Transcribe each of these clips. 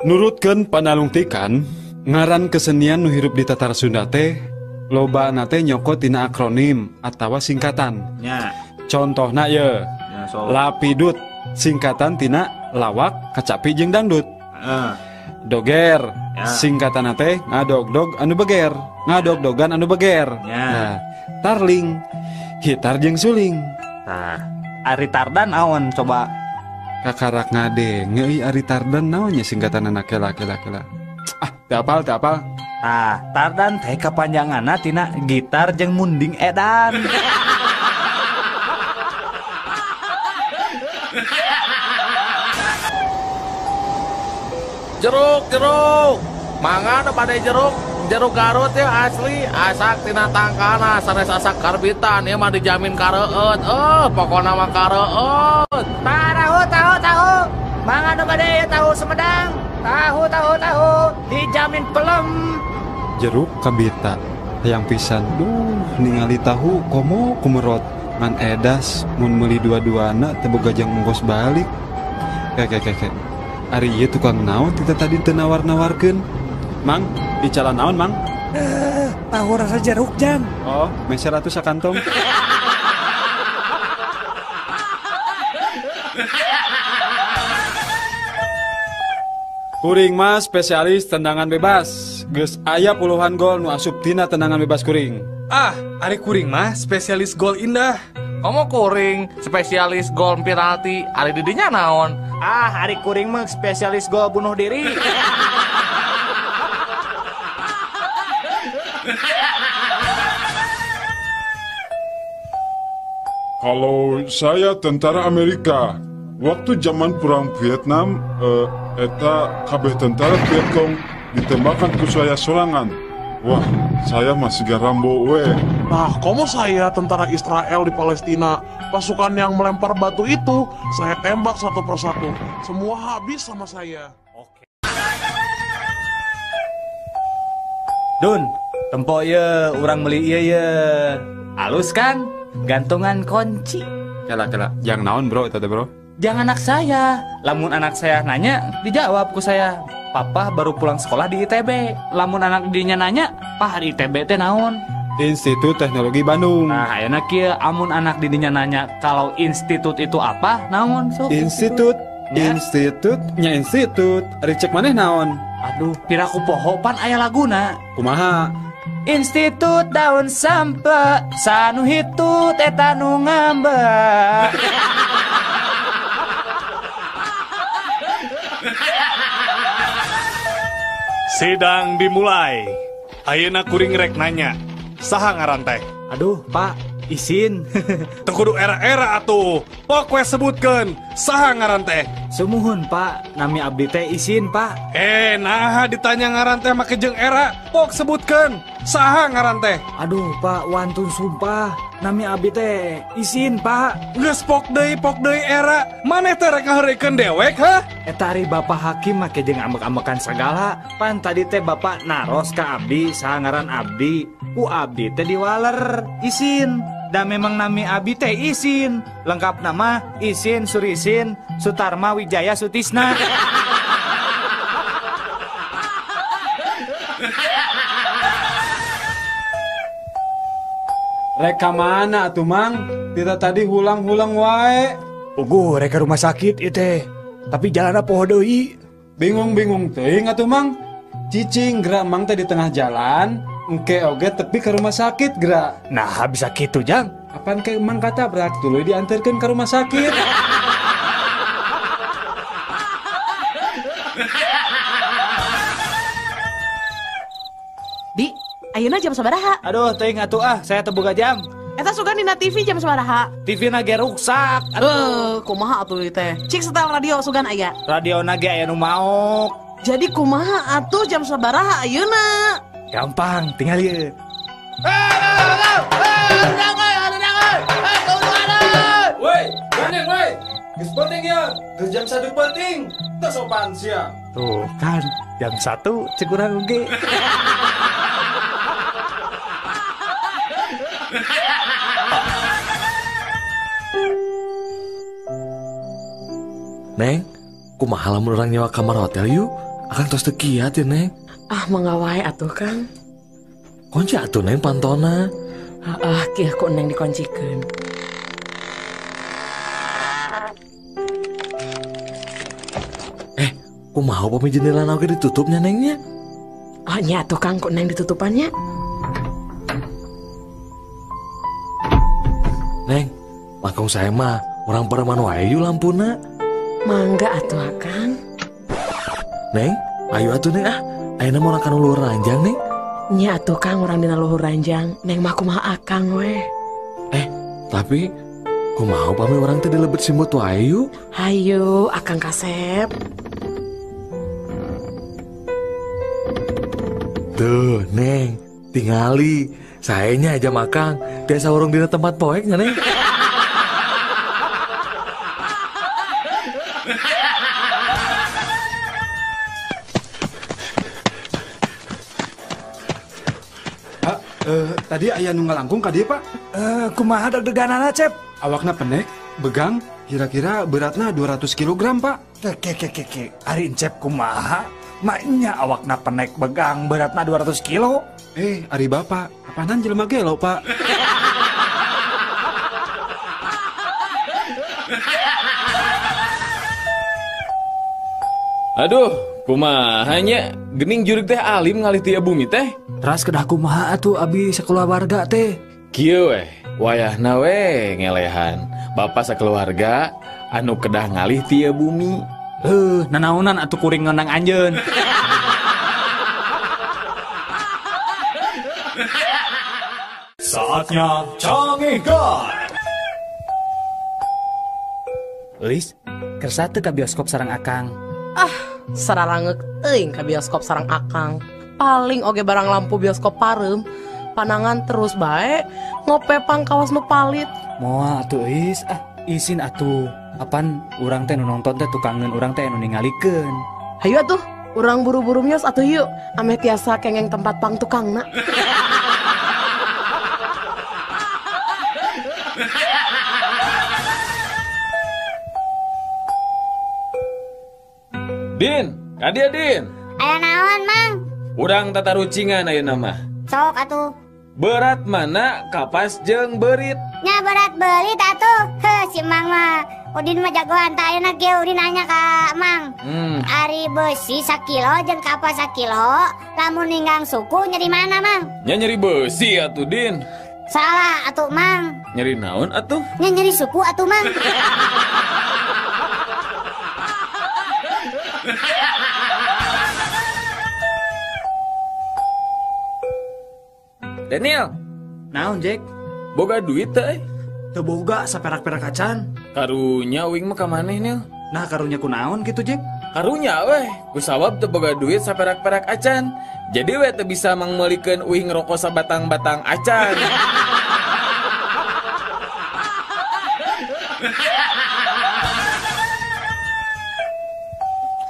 Nurutkeun panalungtikan ngaran kesenian nu hirup di Tatar Sunda teh lobana teh nyokot tina akronim atawa singkatan. Nya. Contohna ye. Ya, so. Lapidut singkatan tina lawak, kacapi jeung dangdut. Heeh. Doger Ya. singkatan teh ngadogdog anu beger, ngadogdogan anu beger. Ya. Nah, tarling gitar jeung suling. Tah, ari tardan naon coba? Kakarak ngadenge euy ari tardan naon nya singkatan anak kela kela kela. Ah, teu apal teu apal. Tah, tardan teh kapanjanganna tina gitar jeung munding edan. Jeruk, jeruk. Mangga nu bade jeruk, jeruk Garut ya asli, asak tina tangkana sanes asak karbitan ieu mah dijamin kareueut. Pokona mah kareueut. Tahu, tahu, tahu. Mangga nu bade tahu Sumedang. Tahu, tahu, tahu. Dijamin pelem. Jeruk kabita hayang pisan. Duh, ningali tahu komo kumerot. Ngan edas mun meuli dua-duana teu boga jang ongkos balik. Ke ke ke. Ari ieu tukang naon kita tadi teu nawar-nawarkeun. Mang, icalan naon, Mang? Tahu rasa jeruk, Jang. Oh, meser atuh sakantong. Kuring mah spesialis tendangan bebas. Geus aya puluhan gol nu asup tina tendangan bebas kuring. Ah, ari kuring mah spesialis gol indah. Komo kuring spesialis gol penalti, ari didinya naon? Ah, ari kuring mah spesialis gol bunuh diri. Kalau saya tentara Amerika, waktu zaman perang Vietnam, eta kabeh tentara Vietcong ditembakkan ku saya sorangan. Wah, saya masih Rambo we. Nah, komo saya tentara Israel di Palestina, pasukan yang melempar batu itu, saya tembak satu persatu. Semua habis sama saya. Oke. Dun, tempo ye, urang beli ieu ye. Alus kan? Gantungan kunci. Kela kela, jangan naon bro, itu bro. Jangan anak saya. Lamun anak saya nanya, dijawab ku saya. Papa baru pulang sekolah di ITB. Lamun anak dinya nanya, Pah di ITB teh naon? Institut Teknologi Bandung. Nah, ayeuna kieu amun anak didinya nanya kalau institut itu apa, naon sok? Institut, Ya. institut, nya institut. Ari cek maneh naon? Aduh, piraku poho pan aya laguna. Kumaha? Institut daun sampe, sanu hitut eta nu ngambek. Sidang dimulai. Ayeuna kuring rek nanya, saha ngaran teh? Aduh, Pak, isin. Teu kudu era-era atuh. Pok we sebutkeun, saha ngaran teh? Sumuhun, Pak. Nami abdi teh isin, Pak. Naha ditanya ngaran teh make jeung era. Pok sebutkeun, saha ngaran teh? Aduh, Pak, wantun sumpah. Nami abdi teh isin, Pak. Geus pok deui era. Maneh teh rek ngaheureuykeun dewek, hah? Eta ari Bapak Hakim make jeung ambek-ambekan sagala. Pan tadi teh Bapak naros ka abdi, saha ngaran abdi. Ku abdi teh diwaler, isin. Da memang nami abdi teh isin. Lengkap nama Isin Surisin Sutarma Wijaya Sutisna. Rek ka mana atuh, Mang? Tita tadi hulang-hulang wae. Puguh rek ka rumah sakit ieu teh. Tapi jalanna poho deui. Bingung-bingung teuing atuh, Mang. Cicing gerak Mang teh di tengah jalan, engke oge tepi ke rumah sakit gerak. Nah, bisa kitu, Jang. Apaan ke Mang katabrak tuluy diantarkeun ke rumah sakit. Di, ayeuna jam sabaraha? Aduh, teuing atuh ah, saya teu boga jam. Eta sugan dina TV jam sabaraha? TV na ge ruksak. Aduh, kumaha atuh ieu teh? Cik setel radio sugan aya. Radio na ge aya nu maok. Jadi kumaha atuh jam sabaraha ayeuna? Gampang, tinggal ieu. Woi, gandeng woi. Geus penting ya, geus jam 1 penting. Teu sopan sia. Tuh kan, jam 1 cek urang oge. Neng, kumaha lamun urang nyewa kamar hotel yuk? Akang tos teu kiat ya, Neng. Ah, mangga wae atuh, Kang. Kunci atuh, Neng, pantona. Ah, kieu ku Neng dikoncikeun. Kumaha upami jendela oge ditutupnya, Nengnya? Oh, nya atuh, Kang, ku Neng ditutupannya. Neng, langkung saya mah urang pareman wae yuk lampuna. Mangga atuh, Akang. Neng, ayo atuh, Neng, ah. Ayeuna mah urang kana luhur ranjang, Neng. Nya atuh, Kang, urang dina luhur ranjang. Neng mah kumaha Akang we. Tapi kumaha upami urang teh dilebet simut wae yuk? Hayu, Akang kasep. Tuh, Neng, tingali. Saenya aja makang, biasa urang dina tempat poek nya, Neng. Pak, tadi aya nu ngalangkung ka dieu, Pak. Kumaha deg-deganana, Cep? Awakna pendek, begang, kira-kira beratna 200 kg, Pak. Ke, ari Encep kumaha? Maknya awakna penek begang beratna 200 kilo. Ari bapak, apanan jelema gelo, Pak? Aduh, kumaha nya? Gening jurig teh alim ngalih ti bumi teh. Teras kedah kumaha atuh abi sakeluarga teh? Kieu weh, wayahna we ngelehan. Bapak sakeluarga anu kedah ngalih ti bumi. Nanaonan atuh kuring ngonang anjeun. Saatnya Cangehgar. Euis, kersa teu ka bioskop sareng Akang? Ah, sararangeuk teuing ka bioskop sareng Akang. Paling oge barang lampu bioskop pareum, panangan terus bae, ngope pangkawas nu palit. Moal atuh Euis, ah isin atuh. Apan urang teh nu nonton teh tukangeun urang teh nu ningalikeun. Hayu atuh, urang buru-buru mios atuh yuk, ameh tiasa kengeng tempat pang tukangna. Din, kadia Din. Aya naon, Mang? Urang tatarucingan ayeuna mah. Sok atuh. Berat mana kapas jeung beurit? Nya berat beurit atuh. Heuh, si Mang mah. Udin mah jagoan tah ayeuna kieu Udin nanya ka Mang. Ari beusi sakilo jeung kapas sakilo, lamun ninggang suku nyeri mana, Mang? Nya nyeri beusi atuh, Din. Salah atuh, Mang. Nyeri naon atuh? Nya nyeri suku atuh, Mang. Daniel, naon Jack? Boga duit teh? Teu boga saperak-perak acan. Karunya uing mah ka maneh, Nil. Nah, karunya ku naon kitu, Jack? Karunya weh, ku sawab teu boga duit saperak-perak acan. Jadi weh teu bisa mangmeulikeun uing rokok sabatang-batang acan.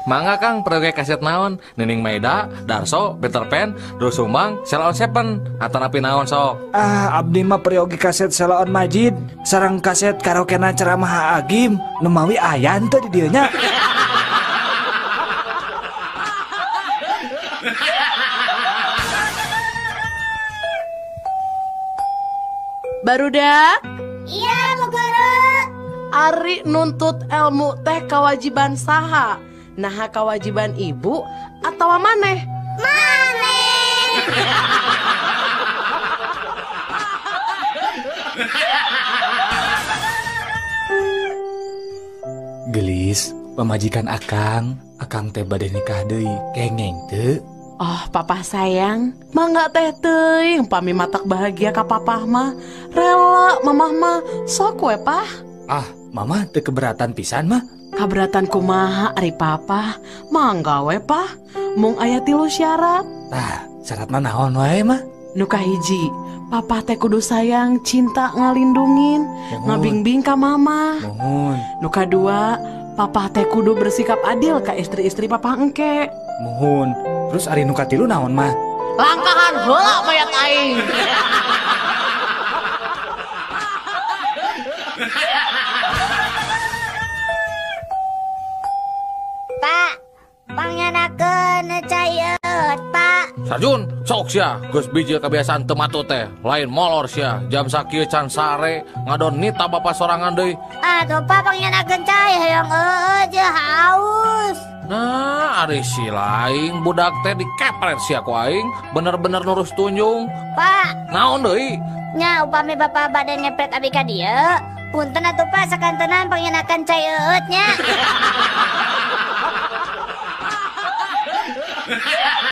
Mangga Kang, proyek kaset naon? Nining Maida, Darso, Peter Pan, Doel Sumbang, Sheila on Seven, atanapi naon sok? Ah, abdi mah peryogi kaset Sheila on Majid, sareng kaset karaokena ceramah Agim, nu mawi aya henteu di dieu nya. Barudak? Iya, Bu Guru. Ari nuntut ilmu teh kewajiban saha? Naha kewajiban ibu atau maneh? Maneh. Gelis, pamajikan Akang, Akang teh bade nikah deui, kengeng teu? Oh, papa sayang, mangga teh teuing pami matak bahagia ka papah mah. Rela mamah mah, sok we pah. Ah, mama teu keberatan pisan mah. Kaberatan kumaha ari papa, mangga we pah. Mung aya 3 syarat. Tah, syaratna naon wae mah? Nu kahiji, papa teh kudu sayang, cinta ngalindungin, ngabingbing ka mama. Mohon. Nu kadua, papa teh kudu bersikap adil ka istri-istri papa engke. Mohon. Terus ari nu katilu naon mah? Langkahan heula mayat aing. Pak, pangyanakeun Tarjun, sok sia, geus bijil kebiasaan teu matut teh. Lain molor sia, jam sakieu can sare, ngadon nita bapak sorangan deui. Atuh Pak pangyanakeun cai hoyong eueuh je haus. Nah, ari si laing budak teh dikepret sia ku aing, bener-bener nurus tunjung. Pak, naon deui? Nya upami bapak bade ngepret abi ka dieu, punten atuh Pak sakantenan pangyanakeun cai eueut nya.